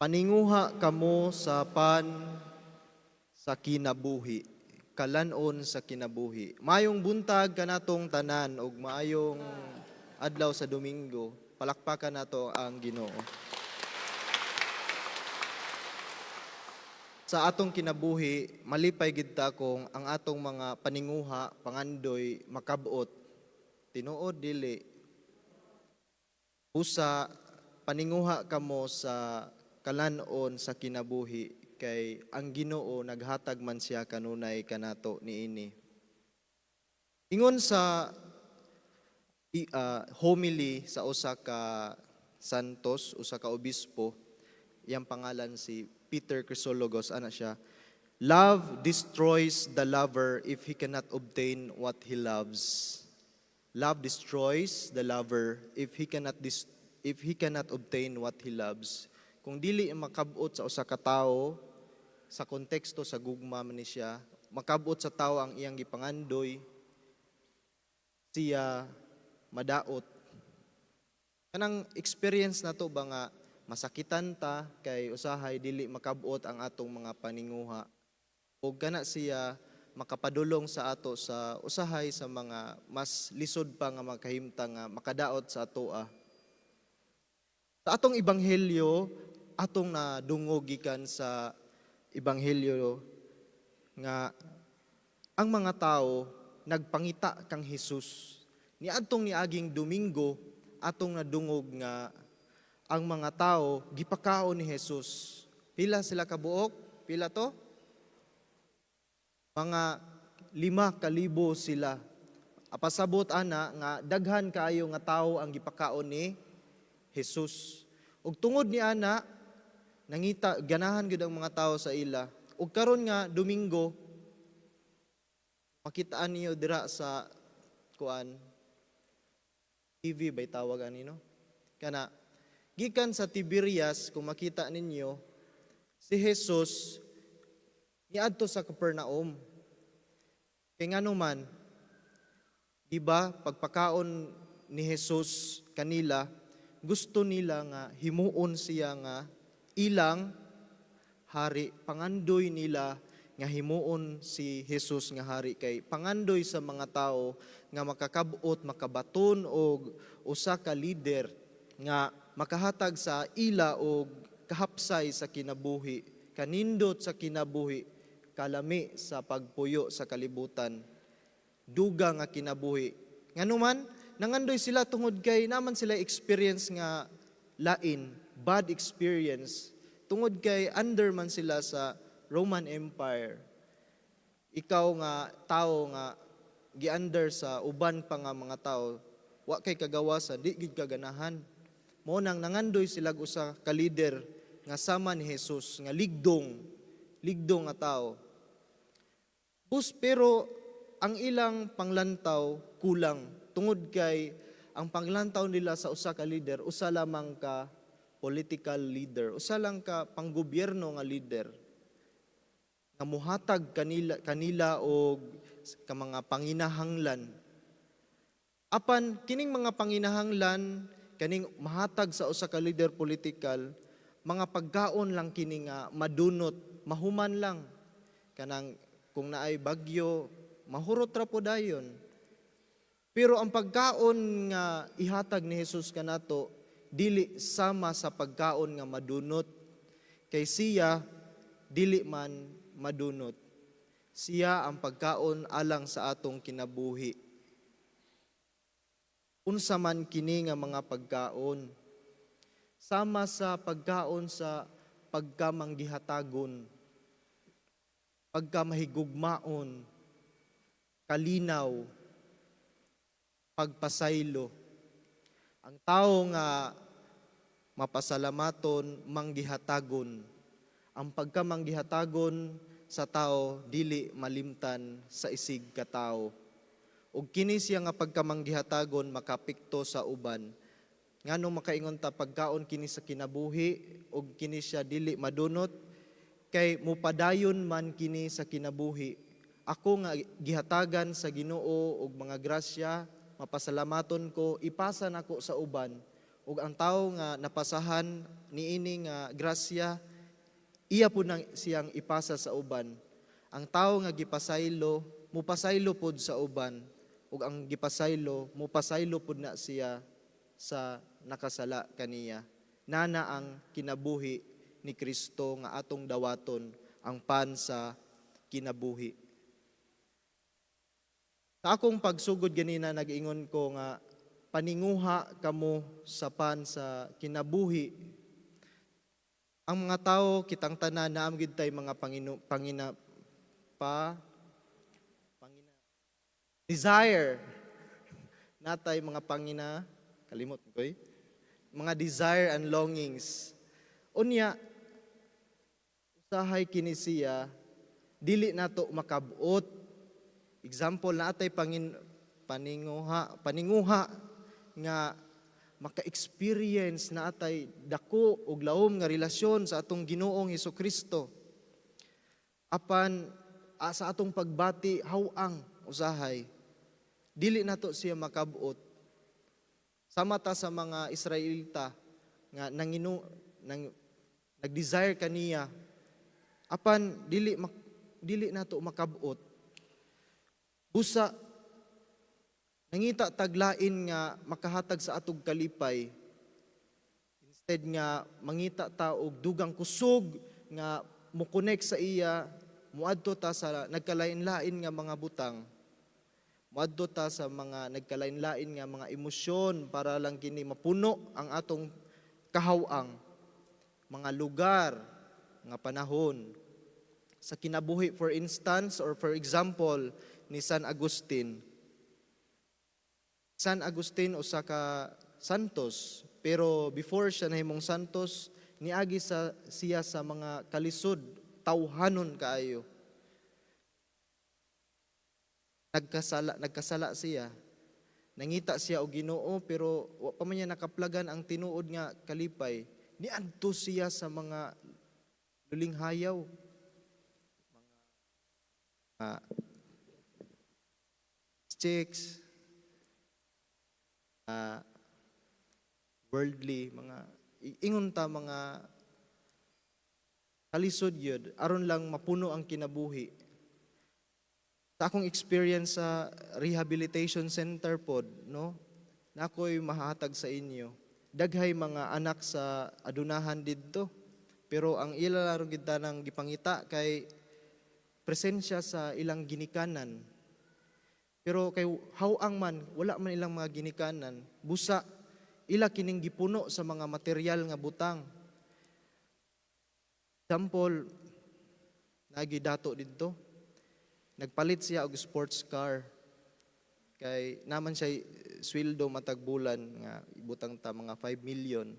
Paninguha kamo sa pan sa kinabuhi, kalanon sa kinabuhi. Maayong buntag kanatong tanan ug maayong adlaw sa Domingo. Palakpakan nato ang Ginoo. Sa atong kinabuhi, malipay gid ta kung ang atong mga paninguha, pangandoy makabot. Tinuod dili? Usa, paninguha kamo sa kalanon sa kinabuhi kay ang Ginoo naghatag man siya kanunay kanato niini. Ingon sa homily sa usa ka santos, usa ka obispo, iyang pangalan si Peter Chrysologos, ana siya: "Love destroys the lover if he cannot obtain what he loves." Love destroys the lover if he cannot obtain what he loves. Kung dili makabot sa usa ka tawo, sa konteksto sa gugma man ni siya, makabot sa tawo ang iyang gipangandoy, siya madaot. Kanang experience nato ba nga masakitan ta kay usahay dili makabot ang atong mga paninguha. O kana siya makapadulong sa ato sa usahay sa mga mas lisod pa nga makahimtang nga makadaot sa atoa. Sa atong ebanghelyo, atong nadungog gikan sa ebanghelyo nga ang mga tao nagpangita kang Hesus. Niadtong niaging Domingo, atong nadungog nga ang mga tao gipakaon ni Jesus. Pila sila kabuok? Pila to? Mga 5,000 sila. Apasabot ana nga daghan kaayo nga tawo ang gipakaon ni Jesus. Ug tungod ni ana, nangita ganahan gyud ang mga tao sa ila. Ug karon nga Domingo, makitaan niyo dira sa kuan, TV bay tawag ani, no? Kana gikan sa Tiberias, kung makita ninyo, si Jesus niadto sa Capernaum. Kay ngano man, di ba, pagpakaon ni Jesus kanila, gusto nila nga himuon siya nga ilang hari. Pangandoy nila nga himuon si Jesus nga hari kay pangandoy sa mga tao nga makakabot, makabaton og usa ka leader nga makahatag sa ila og kahapsay sa kinabuhi, kanindot sa kinabuhi, kalami sa pagpuyo sa kalibutan, duga nga kinabuhi. Nganuman nangandoy sila? Tungod kay naman sila experience nga lain, bad experience, tungod kay under man sila sa Roman Empire. Ikaw nga tao nga gi-under sa uban pa nga mga tao, wa kay kagawasan, di gid ka ganahan. Mo nang nangandoy sila og usa ka leader nga sama ni Jesus, nga ligdong, ligdong nga tao. Bus pero ang ilang panglantaw kulang tungod kay ang panglantaw nila sa usa ka leader, usa lamang ka political leader, usa lang ka panggobyerno nga leader nga muhatag kanila kanila og ka mga panginahanglan. Apan kining mga panginahanglan, kaning mahatag sa usa ka leader political, mga pagkaon lang kini nga madunot, mahuman lang. Kanang kung naay bagyo, mahurot ra po dayon. Pero ang pagkaon nga ihatag ni Jesus kanato dili sama sa pagkaon nga madunot kay siya dili man madunot. Siya ang pagkaon alang sa atong kinabuhi. Unsa man kini nga mga pagkaon? Sama sa pagkaon sa pagkamanggihatagon, pagkamahigugmaon, kalinaw, pagpasaylo. Ang tao nga mapasalamaton, manggihatagon. Ang pagkamanggihatagon sa tao dili malimtan sa isig ka tao. Ug kini siya nga pagkamanggihatagon makapikto sa uban. Nganong makaingon ta pagkaon kini sa kinabuhi ug kini siya dili madunot? Kay mupadayon man kini sa kinabuhi. Ako nga gihatagan sa Ginoo og mga grasya, mapasalamaton ko, ipasa nako sa uban. Ug ang tawo nga napasahan niini nga grasya, iya pud nang siyang ipasa sa uban. Ang tawo nga gipasaylo, mupasaylo pud sa uban, ug ang gipasaylo, mupasaylo pud na siya sa nakasala kaniya. Nana ang kinabuhi ni Kristo nga atong dawaton, ang pan sa kinabuhi. Sa akong pagsugod ganina, nag-ingon ko nga paninguha kamo sa pan sa kinabuhi. Ang mga tao, kitang tanan, naa gyud tay mga pangino, pangina pa pangina desire, natay mga pangina, kalimot ko eh, mga desire and longings. Unya usahay kini siya dili nato makabot. Example, natay pangin paninguha paninguha nga maka-experience na atay dako og lawom nga relasyon sa atong Ginoong Kristo. Apan sa atong pagbati, haw-ang usahay. Dili nato siya makabot. Sama ta sa mga Israelita nga nanginu nang nag-desire kaniya, apan dili nato makabot. Busa nangita tag lain nga makahatag sa atong kalipay instead nga mangita ta og dugang kusog nga mo-connect sa iya, muadto ta sa nagkalain-lain nga mga butang, muadto ta sa mga nagkalain-lain nga mga emosyon para lang kini mapuno ang atong kahaw-ang, mga lugar, mga panahon sa kinabuhi. For instance or for example ni San Agustin. San Agustin, usa ka santos, pero before siya nahimong santos, niagi sa siya sa mga kalisod, tawhanon kaayo. Nagkasala siya. Nangita siya og Ginoo, pero wa pa man niya nakaplagan ang tinuod nga kalipay. Niadto siya sa mga lulinghayaw. Mga chicks, worldly, mga ingon ta mga kalisod yun, aron lang mapuno ang kinabuhi. Sa akong experience sa rehabilitation center pod, no, na ako'y mahatag sa inyo. Daghay mga anak sa adunahan didto. Pero ang ila laro gid tanang gipangita kay presensya sa ilang ginikanan. Pero kay haw-ang man, wala man ilang mga ginikanan. Busa ila kining gipuno sa mga material nga butang. Example, nagi dato didto. Nagpalit siya og sports car. Kay naman siya sweldo matag bulan nga ibutang ta mga 5 million.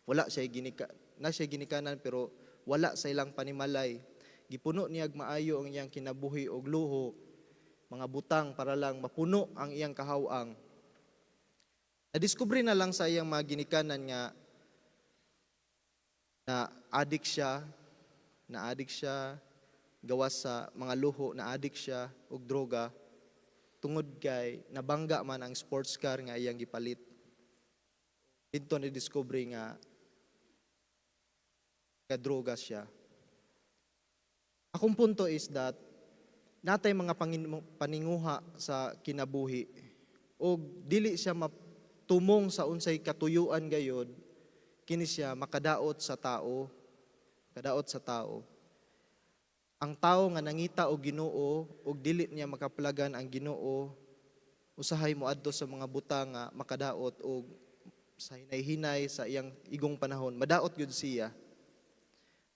Wala siya ginika na siya ginikanan, pero wala sa ilang panimalay. Gipuno niya maayo ang iyang kinabuhi og luho, mga butang para lang mapuno ang iyang kahaw-ang. Nadiskubre na lang sa iyang mga ginikanan nga na addict siya, na addict siya gawas sa mga luho, na addict siya og droga tungod kay nabangga man ang sports car nga iyang gipalit. Didto ni discover nga kadroga siya. Akong punto is that natay mga paninguha sa kinabuhi og dili siya matumong sa unsay katuyuan gayod, kini siya makadaot sa tao, kadaot sa tao. Ang tao nga nangita og Ginoo og dili niya makaplagan ang Ginoo, usahay moadto sa mga butang nga makadaot, og sa hinay-hinay sa iyang igong panahon madaot gyud siya.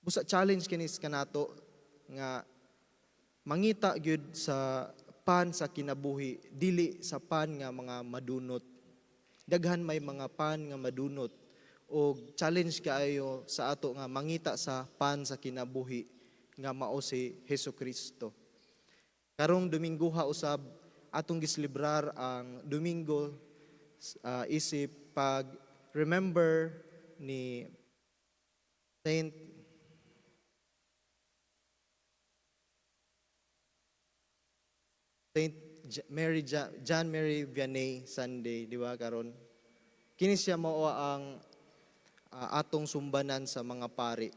Busa challenge kini kanato nga mangita gyud sa pan sa kinabuhi, dili sa pan nga mga madunot. Daghan may mga pan nga madunot, og challenge kaayo sa ato nga mangita sa pan sa kinabuhi nga mao si Hesus Kristo. Karong Dominguha usab, atong giselebrar ang Domingo isip pag remember ni Saint Mary John Mary Vianney Sunday, di ba karon? Kini siya mao ang atong sumbanan sa mga pari.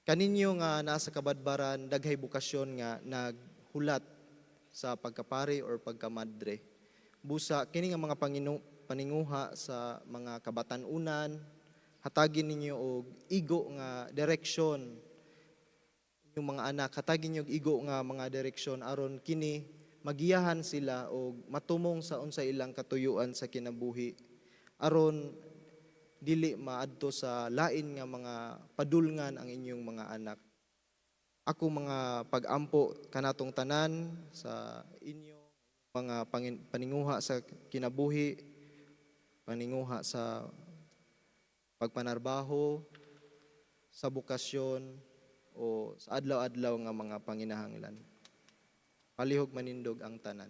Kaninyo nga nasa Cabadbaran, daghay bokasyon nga naghulat sa pagkapari or pagkamadre. Busa kini nga mga paninguha sa mga kabatan-unan, hatagin ninyo og igo nga direksyon inyong mga anak, hatagin ninyo og igo nga mga direksyon aron kini magiyahan sila og matumong sa unsa ilang katuyuan sa kinabuhi, aron dili maadto sa lain nga mga padulngan ang inyong mga anak. Ako mga pag-ampo kanatong tanan sa inyo mga paninguha sa kinabuhi, paninguha sa pagpanarbaho, sa bokasyon o sa adlaw-adlaw nga mga panginahanglan. Palihog manindog ang tanan.